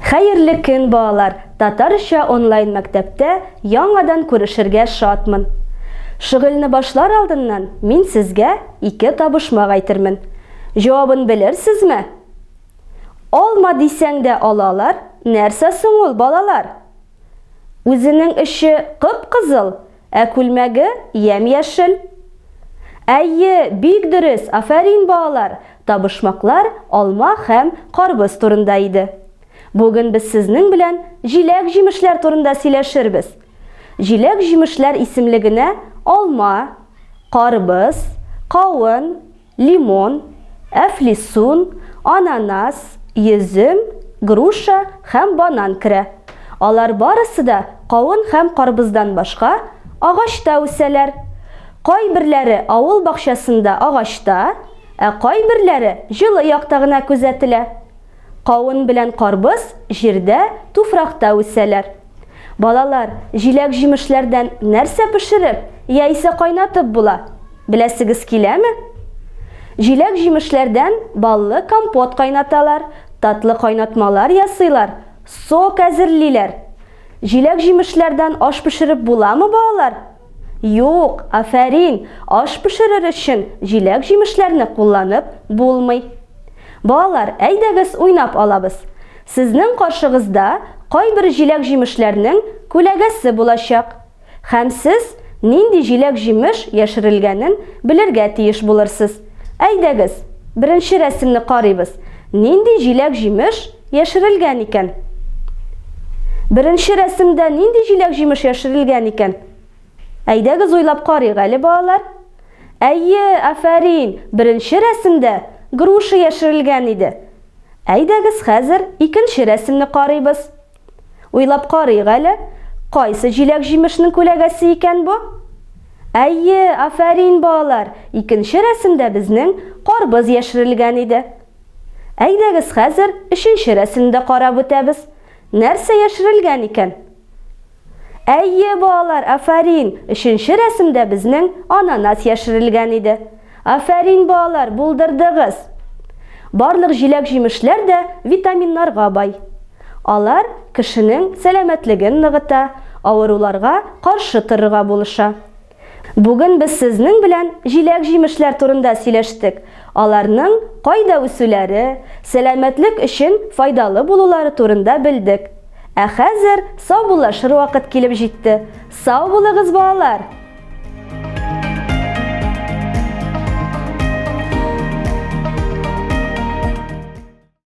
Хәерле көн, балалар! Татарча онлайн мәктәптә яңадан күрешергә шатмын. Шөгыльне башлар алдыннан мин сезгә ике табышмак әйтермен. Җавабын белерсезме? Алма дисәң дә алалар, нәрсә соң ул, балалар? Үзенең эче кып-кызыл, ә күлмәге ямь-яшел. Әйе, бик дөрес, афәрин, балалар! Табышмаклар алма һәм карбыз турында иде. Бүген без сезнең белән җиләк-җимешләр турында сөйләшербез. Җиләк-җимешләр исемлегенә алма, карбыз, кавын, Лимон, әфлисун, ананас, йөзем, груша һәм банан керә. Алар барысы да кавын һәм карбыздан башка агачта үсәләр. Кайберләре авыл бакчасында агачта, ә кайберләре җылы якта гына күзәтелә. Кавын белән карбыз җирдә, туфракта үсәләр. Балалар, җиләк-җимешләрдән нәрсә пешереп яисә кайнатып була? Беләсегез киләме? Җиләк-җимешләрдән баллы компот кайнаталар, татлы кайнатмалар ясыйлар, сок әзерлиләр. Җиләк-җимешләрдән аш пешереп буламы, балалар? Юк, афәрин, аш пешерер өчен җиләк-җимешләрне кулланып булмый. Балалар, әйдәгез уйнап алабыз. Сезнең каршыгызда кайбер җиләк-җимешләрнең күләгәсе булачак. Һәм сез нинди җиләк-җимеш яшерелгәнен белергә тиеш булырсыз. Әйдәгез, беренче рәсемне карыйбыз. Нинди җиләк-җимеш яшерелгән икән? Беренче рәсемдә нинди җиләк-җимеш яшерелгән икән? Әйдәгез уйлап карыйк әле, балалар. Әйе, афәрин, беренче рәсемдә груша яшерелгән иде. Әйдәгез хәзер икенче рәсемне карыйбыз. Уйлап карыйк әле, кайсы җиләк-җимешнең күләгәсе икән бу? Әйе, афәрин, балалар, икенче рәсемдә безнең карбыз яшерелгән иде. Әйдәгез хәзер өченче рәсемне дә карап үтәбез. Нәрсә яшерелгән икән? Әйе, балалар, афәрин! Өченче рәсемдә безнең ананас яшерелгән иде. Афәрин, балалар, булдырдыгыз! Барлык җиләк-җимешләр дә витаминнарга бай. Алар кешенең сәламәтлеген ныгыта, авыруларга каршы торырга булыша. Бүген без сезнең белән җиләк-җимешләр турында сөйләштек, аларның кайда үсүләре, сәламәтлек өчен файдалы булулары турында белдек. Ә хәзер саубуллашыр вакыт килеп җитте. Сау булыгыз, балалар!